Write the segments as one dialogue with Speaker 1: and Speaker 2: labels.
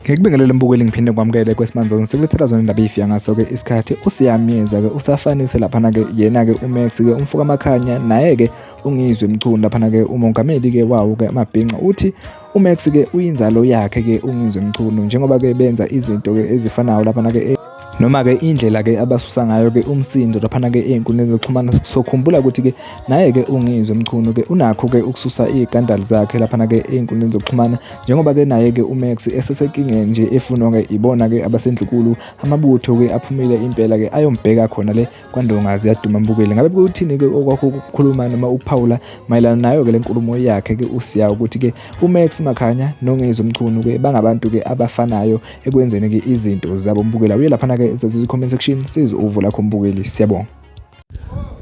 Speaker 1: Ngikubingelele mbukeli ngiphinde ngikwamukele kwesimanzoni sikulethela zona indaba ifika ngaso-ke isikhathi usiyamyeza-ke usafanise laphana-ke yena-ke uMax-ke umfoka Makhanya naye-ke uNgizwe Mchunu laphana-ke umongameli-ke wawo-ke amabhinca uthi uMax ke uyinzalo yakhe ke uNgizwe Mchunu njengoba ke benza izinto ke ezifanayo laphana ke e, noma ke indlela ke abasusa ngayo ke umsindo laphana ke ey'nkundleni zokuxhumana sokhumbula ukuthi ke naye ke uNgizwe Mchunu ke unakho ke ukususa iy'kandali zakhe laphana ke ey'nkundleni zokuxhumana njengoba ke naye ke uMax esesenkingeni nje efunwa ke ibona ke abasendlukulu amabutho ke aphumile impela ke ayombheka khona le kwandonga ziyaduma mbukeli ngabe kuthini-ke okwakho ukukhuluma noma ukuphawula mayelana nayo-ke le nkulumo yakhe-ke usiya ukuthi-ke umax makhanya nongizwe mchunu-ke bangabantu-ke abafanayo ekwenzeni-ke izinto zabo mbukela uye laphana-ke comment section sizwe uvo lakho mbukeli siyabonga.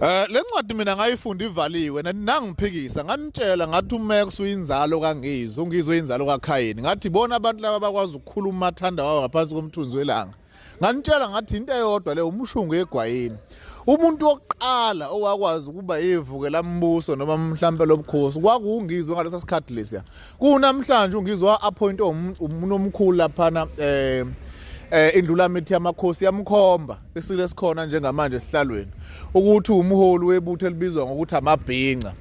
Speaker 2: Eh le ncwadi mina ngayifunda ivaliwe nangiphikisa nganitshela ngathi uMax uyinzalo kaNgizwe uNgizwe uyinzalo kaKhayini ngathi bona abantu laba bakwazi ukukhuluma umathanda wabo ngaphansi komthunzi welanga. Nganitshela ngathi into eyodwa le umshungu egwayini. Umuntu wokuqala owakwazi ukuba ivuke lambuso noma mhlampe lobukhosi kwakuwungizwe ngalesa sikhathi lesiya. Kunamhlanje ungizwe wa-appoint umuntu omkhulu laphana eh eh indlulamithi yamakhosi yamkhomba isile esikhona njengamanje esihlalweni ukuthi umholi webutho elibizwa ngokuthi amabhinca.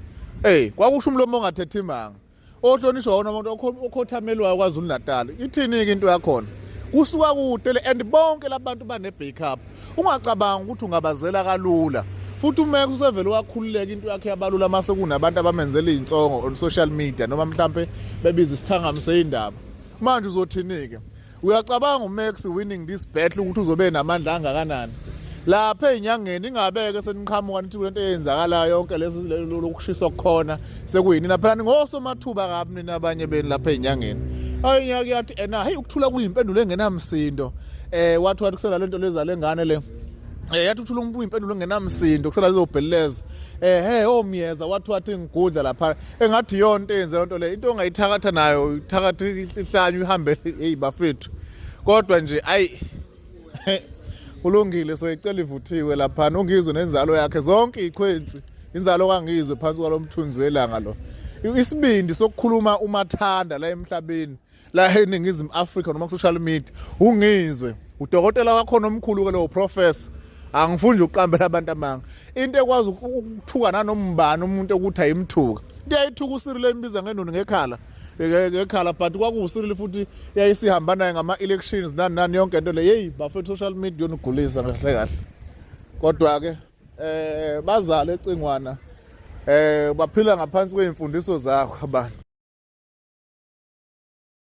Speaker 2: Hey kwakusho umlomo ongathethi imanga. Ohlonishwa wona umuntu okhothamelwayo KwaZulu Natal. Ithini-ke into yakhona? Kusuka kude le and bonke labantu bane-backup. Ungacabanga ukuthi ungabazela kalula. Futhi uMax usevele wakhululeka into yakhe yabalula mase kunabantu abamenzela izinsongo on social media noma mhlampe bebiza isithangami seyindaba. Manje uzothini-ke? Uyacabanga uMax winning this battle ukuthi uzobe namandla angakanani? Lapha ezinyangeni ingabeke seniqhamuka nithi lento eyenzakalayo yonke lesi lokushisa okukhona sekuyini na phela ningosomathuba kabi nina abanye beni lapha ezinyangeni. Ayi nyaka yathi ena hey ukuthula kuyimpendulo engenamsindo. Eh wathi wathi kusela lento leza lengane le. Eh yathi uthula umbuyo impendulo engenamsindo kusela lezo bhelezo. Eh hey omyeza wathi wathi ngigudla lapha engathi iyonto eyenze lento le into ongayithakatha nayo ithakatha ihlanyu ihambe hey bafethu kodwa nje ayi kulungile soyicela ivuthiwe laphana ungizwe nenzalo yakhe zonke ichwensi inzalo kangizwe phansi kwalomthunzi welanga lo isibindi sokukhuluma umathanda la emhlabeni la eNingizimu Afrika noma ku-social media ungizwe udokotela wakhona omkhulu ke lowo professor angifuni nje ukuqambela abantu amanga into ekwazi ukuthuka nanombani umuntu ukuthi ayimthuka into yayithuka uSiril embiza ngenoni ngekhala ngekhala but kwakuwuSiril futhi yayisihamba naye ngama-elections nani nani yonke into le yeyi bafethu social media yonigulisa kahle kahle kodwa-ke eh bazale ecingwana eh baphila ngaphansi kwey'mfundiso zakho abantu.